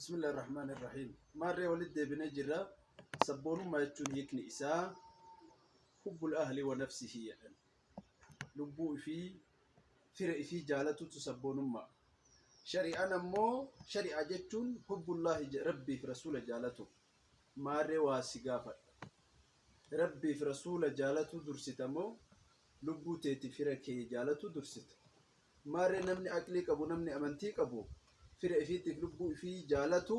Bismillaahi Rahmaani Rahiim. Maarree walitti deebinee jirra. Sabboonummaa jechuun hiikni isaa hubbul ahli wa nafsihi jedhan. Lubbuu ifii fira ifii jaalatutu sabboonummaa. Shari'aan ammoo shari'aa jechuun hubbullaahi Rabbiif rasuula jaalatu. Maarree waa si gaafadha. Rabbiif rasuula jaalatuu dursita moo lubbuu teeti fira kee jaalatuu dursita? Maarree namni aqlii qabu namni amantii qabu fira ifiitiif lubbuu ifii jaalatu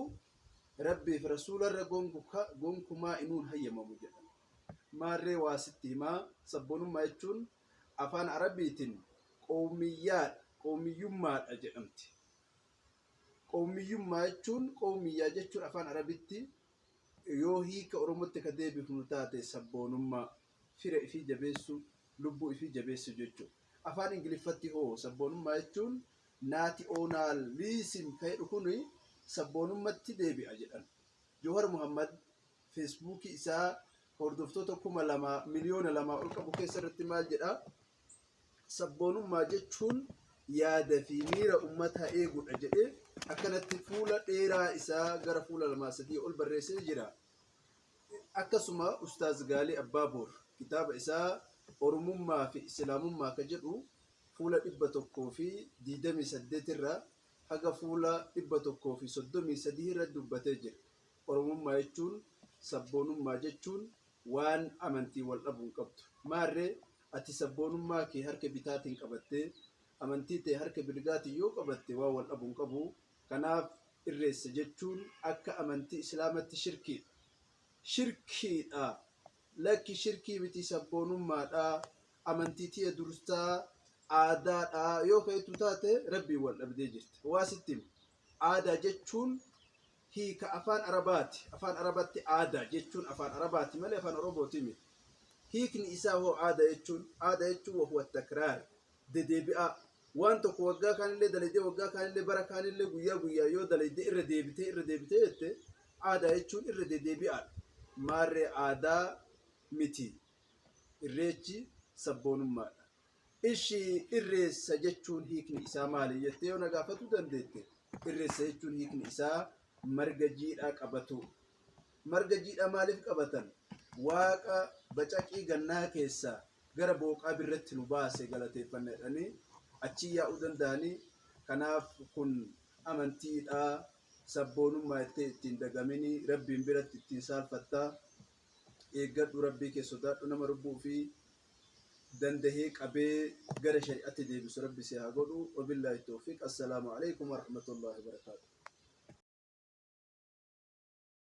Rabbiif rasuularra gonkumaa inuun hayyamamu jedha. Maarree waa sitti himaa sabboonummaa jechuun afaan Arabiitiin qowmiyyaadha, qowmiyyummaadha jedhamti. Qowmiyyummaa jechuun qowmiyyaa jechuun afaan Arabitti yoo hiika Oromotti ka deebifnu taate sabboonummaa, fira ifii jabeessuu, lubbuu ifii jabeessuu jechuudha. Afaan Ingiliffatti hoo sabboonummaa jechuun nationalism ka jedhu kun sabboonummatti deebi'a jedhan. Jawar Muhammad Feesbuukii isaa hordoftoota 2000 miliyoona 2 ol qabu keessa irratti maal jedha? Sabboonummaa jechuun yaada fi miira ummataa eeguudha jedhee akkanatti fuula dheeraa isaa gara fuula lamaa sadii ol barreessee jira. Akkasuma Ustaaz Gaalii Abbaaboor kitaaba isaa Oromummaa fi Islaamummaa ka jedhu fuula 128 irra haga fuula 133 irra dubbatee jira. Oromummaa jechuun sabboonummaa jechuun waan amantii wal dhabuu hin qabdu. Maarree ati sabboonummaa kee harka bitaatiin qabattee amantii tee harka mirgaatiin yoo qabatte waan wal dhabu hin qabu. Kanaaf irreessa jechuun akka amantii Islaamatti shirkiidha. Shirkiidha. Lakki shirkii miti sabboonummaadha. Amantii tiya durstaa aadaadha yoo ka'etu taate Rabbiin wal dhabdee jirta. Waa sitti hima. Aadaa jechuun hiika afaan Arabaati. Afaan Arabatti aadaa jechuun afaan Arabaati malee afaan Oromooti miti. Hiikni isaa hoo aadaa jechuun aadaa jechuun wahuwa takraar dedeebi'aa waan tokko waggaa kaanillee dalaydee waggaa kaanillee bara kaanillee guyyaa guyyaa yoo dalaydee irra deebitee irra deebitee jette aadaa jechuun irra dedeebi'aadha. Maarree aadaa miti. Irreechi sabboonummaadha. Ishi irreessa jechuun hiikni isaa maali jettee yoo na gaafatuu dandeette, irreessa jechuun hiikni isaa marga jiidhaa qabatuu. Marga jiidhaa maaliif qabatan? Waaqa bacaqii gannaa keessaa gara booqaa birratti nu baase galateeffanna jedhanii achiin yaa'uu danda'anii. Kanaaf kun amantiidha. Sabboonummaa jettee ittiin dagaminii Rabbiin biratti ittiin saalfattaa. Eeggadhu Rabbii kee sodaadhu nama lubbuu ofii dandahee qabee gara shari'atti deebisu Rabbi si haa godhu. Wabillaahi tawfiiq. Assalaamu alaikum warahmatullaahi wabarakaatuh.